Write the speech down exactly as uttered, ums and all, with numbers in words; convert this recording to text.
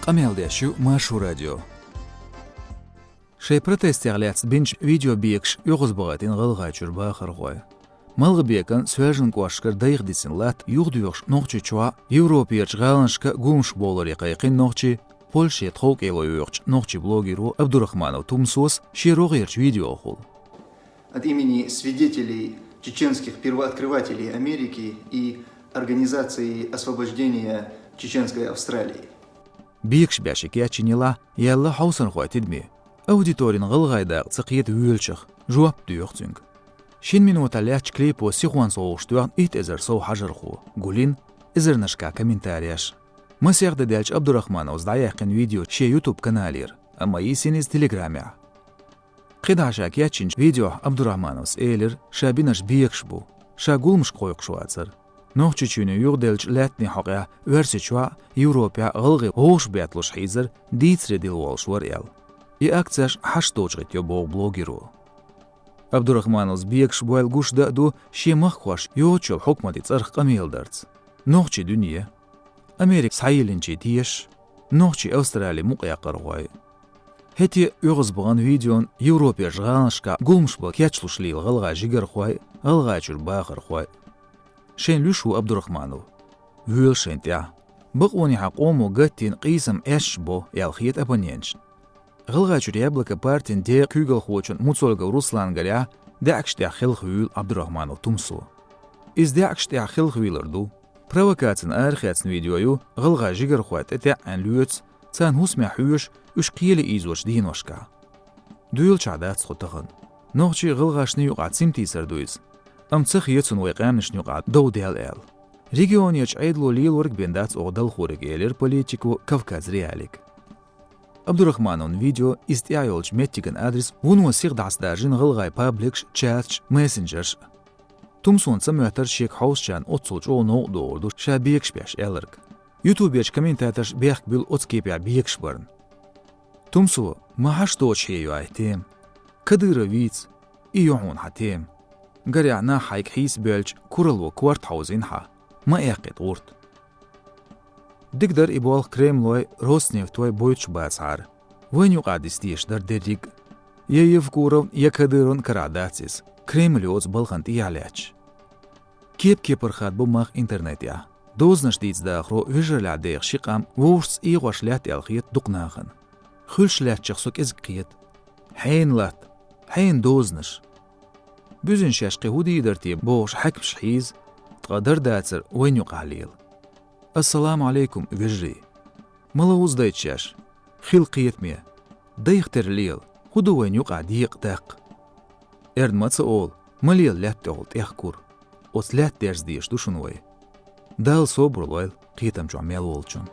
Къамел деш ю Маршо радио. Шайн протестех лаьцна бинчу видео бекаш оьгӀазбахийтина ГӀалгӀайчуьра бахархой. МалгӀа-Бекан Соьлжан кӀоштара дайх дисина латта юхадоьхуш Нохчийчохь, Европерчу гӀаланашка гулмаш бовларе кхайкхина нохчий, Польше тховкӀело йоьхучу нохчийн блогеро Абдурахманов Тумсос шен рогӀерчу видеохула. От имени свидетелей чеченских первооткрывателей Америки и Организации освобождения Чеченской Австралии. Бекаш беш и кечйина елахь, яьлла хьовсархойн тидаме. Аудиторина гӀалгӀай дакъа ца кхета воьлучех, жоп доьху цуьнга. Шина минота лаьттачу клипо сихонца вовшахтоьхна итт эзар сов хьажархо, гулйина эзарнашкахь комментареш. Масех де даьлча Абдурахмановс дӀаяьккхина видео шен YouTube каналера, амма йисина иза Телеграмехь. КхидӀа ша кечйинчу видеохь Абдурахмановс элира, ша бинарш бекаш бу, ша гуламашка кхойкхуш вацара. Нохчийчоьне юхаделлачу лаьттан хьокъехь Оьрсийчохь, Европехь гӀалгӀай вовшахбетталуш хьийзар дийцаре дилла волуш вара аьлла. И акцеш хьашт доцуш гӀиттайо боху блогеро. Абдурахмановс бекаш бойла гуш дан а ду шен махкахошна йоцуш йолу хьукматан цӀарах къамел дарца. Нохчийн дуьне, Америка схьайиллинчийн тешаш, нохчий Австрали мукъаяккхархой. ХӀетте а оьгӀазбахана видеона Европерчу гӀаланашкахь гуламаш бан кечлуш лела гӀалгӀай жигархой, ГӀалгӀайчуьра бахархой. Шайна луьйш ву Абдурахманов. Воьлу шайна тӀехь. Бакъонехьа къомо гатдина къийсам эшаш бо, аьлла хета оппоненташна. ГӀалгӀайчуьра Яблоко партин декъан куьйгалхочун Муцольгов Русланна гарехь, даьӀахкаш тӀехь хелхавуьйлу Абдурахманов Тумсо. Иза даьӀахкаш тӀехь хелхавийлар ду. Провокацина арахецна видео ю, гӀалгӀай жигархой тӀетаьӀӀина лоьцу, царна хӀусамехь хьоьжуш, уьш кхеле ийзочу деношкахь. Дуьйлучохь дац тхо тахана. Нохчий, гӀалгӀашний юкъахь цимтийсар ду иза. Амма ца хета суна вайн къаьмнашна юкъахь дов даьлла аьлла. Регионерчу Ӏедало лелориг бен дац оха далхориг, элира политико Кавказ.Реалиига. Абдурахмановн видео, иза тӀехь йолчу меттиган адрес вуно сиха дӀасадаржийна гӀалгӀайн пабликаш, чаташ, мессенджераш. Тумсона ца моьттура шега хьовсучарна оццул чӀогӀа новкъа догӀур ду ша бекаш беш аьлларг. Ютуберчу комментаторша бехк буьллу оцу кепехь бекаш барна. Тумсо, ма хьашт доцуш хье ю ахь тема. Кадыров вийца, и ю хьуна хьан тема. Гарехь нах хьайга хьийса боьлча, куралло корта хьовзийна хьан. Ма эккхийта гӀурт. Дика дара и болх Кремлой, Роснефтой бойтуш бацахьара. Вайна юкъахь диса дезаш дара дерриг а. Я Евкуровн, я Кадыровн карахь дац иза, Кремль йоцу балхана тӀехьа лаьтташ. Кеп-кепара хадабо мах интернетехь. Дозанаш дийца дахаро вежараллехь деха ши къам вовшашца эгӀош лаьтта аьлла хета дукха нахана. Хуьлуш лаьттачех со кӀезиг кхета. Хьенан латта, хьенан дозанаш. Буьзина шаьш кхин хӀун дийр дара те бохуш хьаькамаш хьийза, ткъа дар-дацар вайна юкъахь лела. Ассаламу Ӏалайкум, вежарий! Ма ловзадайта шаьш, хила кхетаме, дайх тера лела, хӀун ду вайна юкъахь декъа даккха? Эрна ма ца олу, ма лела лаьтта тӀехула тӀехкур. Оцу лаьтта дерза дезаш ду шуна вай. Дала собар лойла кхетам чохь мел волчунна.